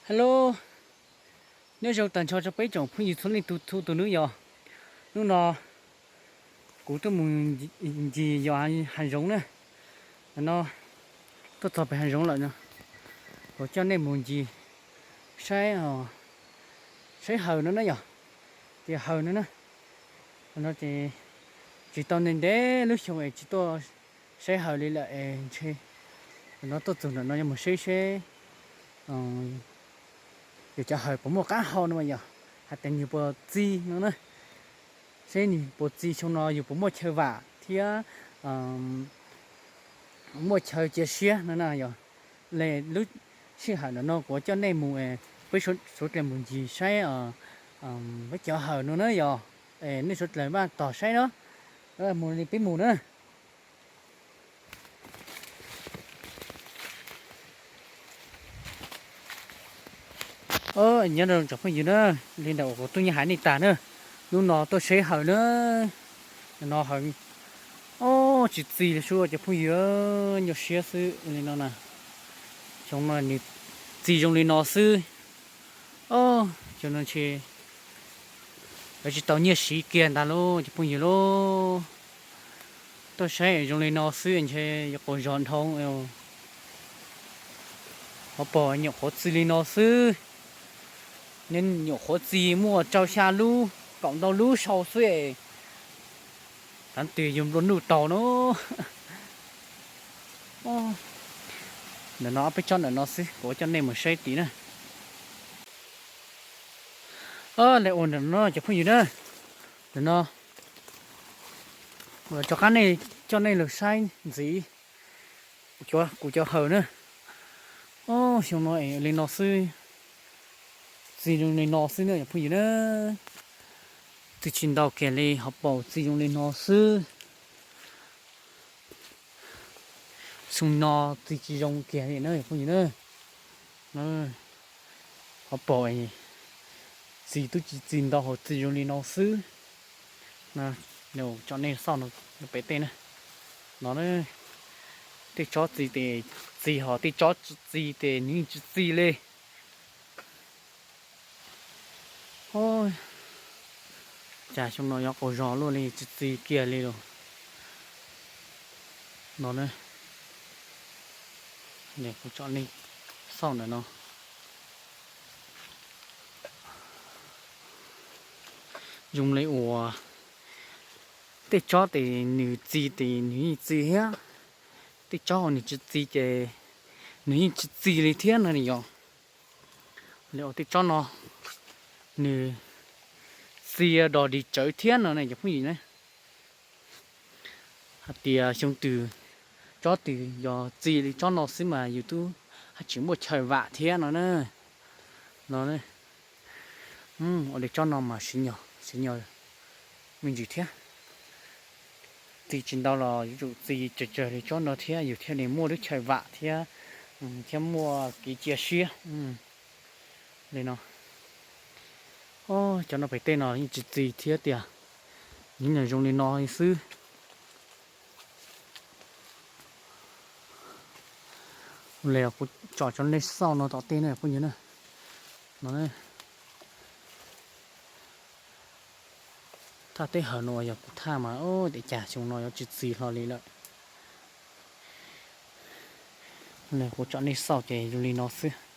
Hello, nyob zoo tag nrho rau peb tsoom phooj ywg txhua leej txhua tus nawb yog. Hnub no kuv tuaj mus ncig yos hav zoov na. No tuaj txog pem hav zoov lawm no, kuv coj nej mus ncig saib, saib hawm no na yog. Tias hawm no na, no ces tsis tau ntev ntev lub xyoo es tsis tuaj saib hawm li lawm es ntshe no tuaj txog ntawm no yuav mus saib seb yus cov hawm puas muaj qab hau no mas yog, hais tias nws puas txi no na, seb nws puas txi xyoo no yus puas muaj chaw vam thiab muaj chaw cia siab no na yog. Li lub sij hawm ntawm no kuv coj nej mus, peb suav dlawg mus ncig saib peb cov hawm no na yog. Nej suav dlawg maj tos saib no, mus li peb mus na. Nyob zoo tsoom phooj ywg na, li ntawm uas kuv tub nyab hais nej tas na, hnub no tuaj saib hawm na, no hawm, o, tsis txi li sub cov phooj ywg, nyuaj siab xwb li no na. Xyoo no nws txi zoo li no xwb. O, xyoo no ntshe lawv tsis tau nyiaj siv kiag ntag lauj cov phooj ywg lauj. Tuaj saib zoo li no xwb ntshe yuav qaug zog dhau. Ho pom nyuam qhuav txi li no xwb, nyuam qhuav txi muaj rau xya lub kaum ntau lub sau xwb es tav twg yus nplua nuj tau no. Ntawm no ob peb tsob ntawm no xwb, kuv coj nej mus saib tid na. Lawv ua ntawm no cov phooj ywg na, ntawm no rov qab nej, coj nej los saib ntxiv kuv cov hawm na. O, xyoo no es li no xwb, txi zoo li no xwb na cov phooj ywg na. Txi tsis ntau kiag li, ho paum txi zoo li no xwb. Xyoo no txi tsis zoo kiag li na cov phooj ywg na. Ho paum txi twb tsis txi ntau, ho txi zoo li no xwb. Tsom nej xauj no pem tej na, no tej tsob txi tes txi, ho tej tsob tsis txi tes nws yeej tsis txi li. Cas xyoo no yuav qaug zog luaj li, tsis txi kiag li los. No na, kuv tsom nej xauj ntawm no. Zoo li uas tej tsob tes nws txi tes nws yeej txi thiab, tej tsob uas nws tsis txi ces nws yeej tsis txi li thiab no yog. Li uas tej tsob no nws txi dos dig tsawv thiab no ne cov phooj ywg ne. Hais tias xyoo twg tsob twg yog txi li tsob no xwb mas yus twb haj tseem muaj chaw vam thiab no na. No, ua li tsob no mas siv nyog, siv nyog me ntsis thiab. Txi tsis ntau los yuav tsum txi tsawg tsawg li tsob no thiab yus thiaj li muaj lub chaw vam thiab, thiab muaj kev cia siab li no. Cov no pem tej no yeej tsis txi thiab tiag, nws zoo li no xwb. Li kuv tsom tso nej xauj no tom tej na phooj ywg na. No, thaj teb hawm no yog kuv thaj mas ua cas xyoo no yuav tsis txi hlo li lawm. Li kuv tsom nej xauj ces zoo li no xwb.